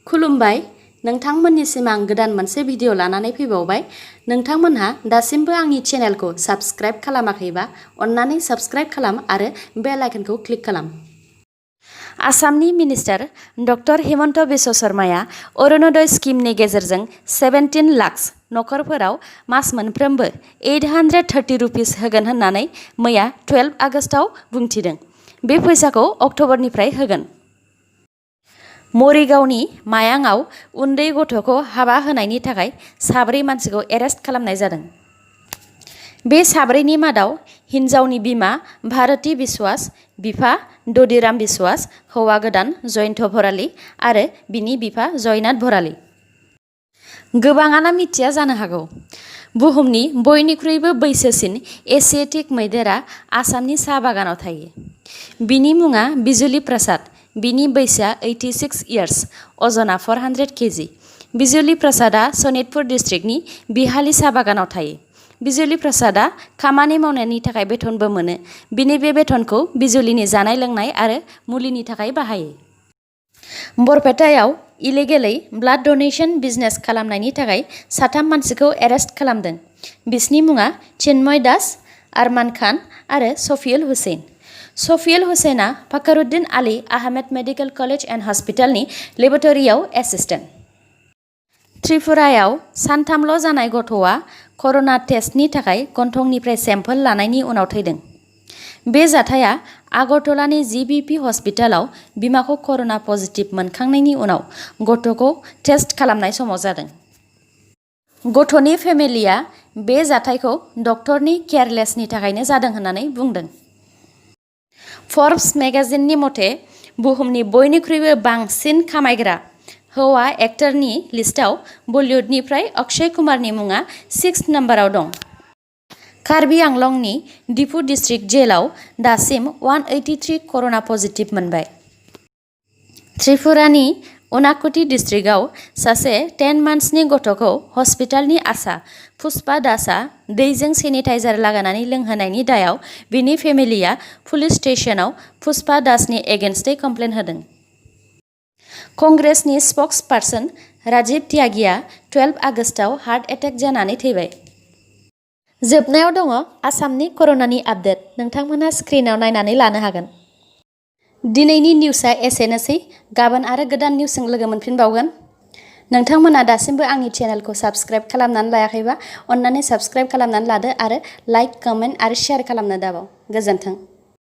खुलुमबाय नोंथांमोननिसिम आं गोदान मोनसे भिडिअ लानानै फैबावबाय। नोंथांमोनहा दासिमबो आंनि चेनेलखौ साबस्क्राइब खालामाखैबा अन्नानै साबस्क्राइब खालाम आरो बेल आइकनखौ क्लिक खालाम। आसामनि मिनिस्टार डक्टर हिमन्त बिश्व शर्माया अरुणोदय स्किमनि गेजेरजों 17 लाख नखरफोराव मास मोनफ्रोमबो 830 रुपिस होगोन होननानै मैया 12 आगस्टआव बुंथिदों। बे फैसाखौ अक्ट'बरनिफ्राय होगोन। मरिगावनि मायांआव उन्दै गथ'खौ हाबा होनायनि थाखाय 4 मानसिखौ एरेस्ट खालामनाय जादों। बे 4नि मादाव हिन्जावनि बिमा भारती बिश्वास, बिफा ददिराम बिश्वास, हौवा गोदान जयन्त भराली आरो बिनि बिफा जयनाथ भराली। गोबाङानो मिथिया जानो हागौ, बुहुमनि बयनिख्रुइबो बैसोसिन एसियाटिक मैदेरा आसामनि साहा बागानाव थायो। बिनि मुङा बिजुली प्रसाद। बिनि बैसोआ 86 इयार्स, अजना 400 केजि। बिजुली प्रसादा सनितपुर डिस्ट्रिक्टनि बिहाली साहा बागानाव थायो। बिजुली प्रसादा खामानि मावनायनि थाखाय बेथनबो मोनो। बिनि बे बेथनखौ बिजुलीनि जानाय लोंनाय आरो मुलिनि थाखाय बाहायो। बरपेटायाव इलिगेलै ब्लाड डनेशन बिजनेस खालामनायनि थाखाय 3 मानसिखौ एरेस्ट खालामदों। बिसनि मुङा चिन्मय दास, आरमान खान आरो सफियुल हुसैन। सफियुल हुसैना Fakhruddin Ali Ahmed medical college and हस्पिटालनि लेबरेटरियाव एसिस्टेन्ट। त्रिपुरायाव सानथामल' जानाय गथ'आ कर'ना टेस्टनि थाखाय गन्थंनिफ्राय सेम्पोल लानायनि उनाव थैदों। बे जाथाया आगरतलानि जिबिपि हस्पिटालाव बिमाखौ कर'ना पजिटिभ मोनखांनायनि उनाव गथ'खौ टेस्ट खालामनाय समाव जादों। गथ'नि फेमिलिया बे जाथायखौ डक्टरनि केयारलेसनि थाखायनो जादों होननानै बुंदों। फर्ब्स मेगाजिननि मथे बुहुमनि बयनिख्रुइबो बांसिन खामायग्रा हौवा एक्टरनि लिस्टआव बलिउडनिफ्राय अक्षय कुमारनि मुङा 6 नम्बराव दं। कार्बि आंलंनि डिफु डिस्ट्रिक्ट जेलाव दासिम 183 कर'ना पजिटिभ मोनबाय। त्रिपुरानि उनाक'ति डिस्ट्रिक्टआव सासे 10 मान्थसनि गथ'खौ हस्पिटालनि आसा पुष्पा दासआ दैजों सेनिटाइजार लागायनानै लोंहोनायनि दायाव बिनि फेमिलिया पुलिस स्टेशनाव पुष्पा दासनि एगेन्स्टै कमप्लेन होदों। कंग्रेसनि स्पक्स पार्सन राजीव त्यागीआ 12 आगस्टआव हार्ट एटेक जानानै थैबाय। जोबनायाव दङ आसामनि कर'नानि आपडेट। नोंथांमोनहा स्क्रिनाव नायनानै लानो हागोन। दिनैनि निउसआ एसेनोसै। गाबोन आरो गोदान निउसजों लोगो मोनफिनबावगोन। नोंथांमोना दासिमबो आंनि चेनेलखौ साबस्क्राइब खालामनानै लायाखैबा अन्नानै साबस्क्राइब खालामनानै लादो आरो लाइक, कमेन्ट आरो शेयार खालामनो दाबाव। गोजोन्थों।